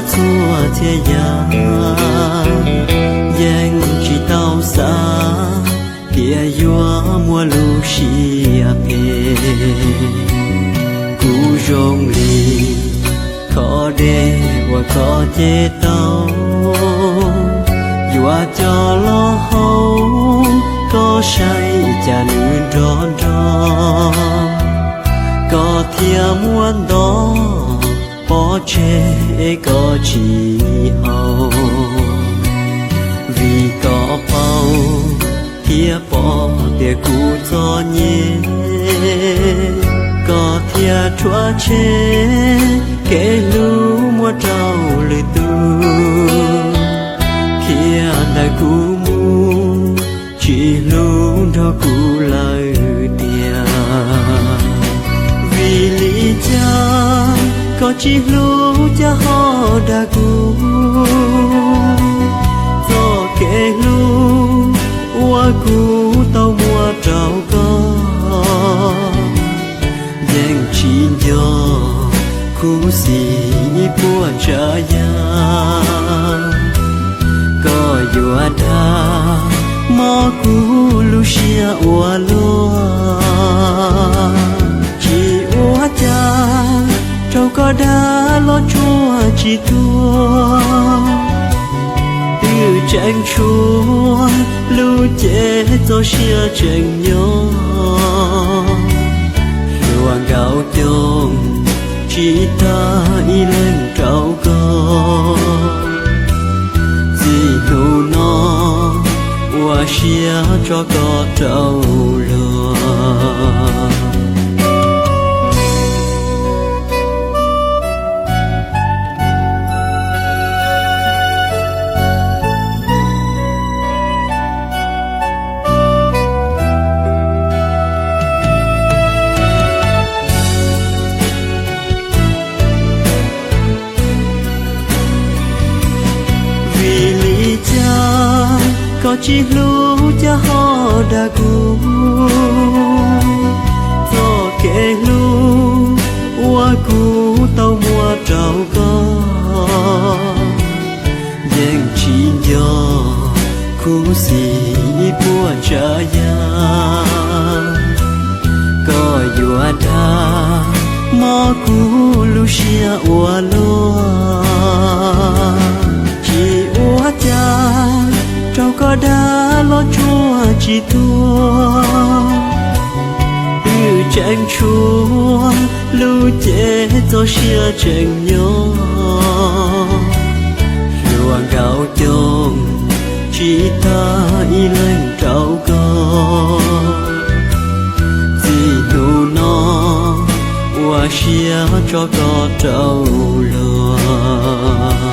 txhua txhia yam, yeej tsis tau xav tias yuav muaj lub siab phem. Kuv zoo li qhov dej uas koj cev tau, yuav coj los haus, koj saib cas nws nrog nrog, koj thiaj muab ntov pov tseg es koj tsis haus. Vim koj paub thiab pom tias kuv txom nyem, koj thiaj rhuav tshem kev hlub muab rau lwm tus, khiav ntawm kuv mus, tsis hlub nrog kuv lawm tiag. Vim li cas koj tsis hlub cas ho dag kuv? Txoj kev hlub uas kuv tau muab rau koj yeej tsis nco khuv xim ib puas tsav yam. Koj yuav dag mob kuv lub siab ua luaj, tsis ua cas rau koj dag los tsuas tsis tuag. Twb tseem tshuav lub cev txoj sia tseem nyob, hluas nkauj coob tsis tag ib leeg rau koj. Txij hnub no ua siab tso koj rau luag. Vim li cas koj tsis hlub cas ho dag kuv? Txoj kev hlub uas kuv tau muab rau koj yeej tsis nco khuv xim ib puas tsav yam. Koj yuav dag mob kuv lub siab ua luaj, tsis ua cas rau koj dag los tsuas tsis tuag. Twb tseem tshuav lub cev txoj sia tseem nyob, hluas nkauj coob tsis tag ib leeg rau koj. Txij hnub no ua siab tso koj rau luag.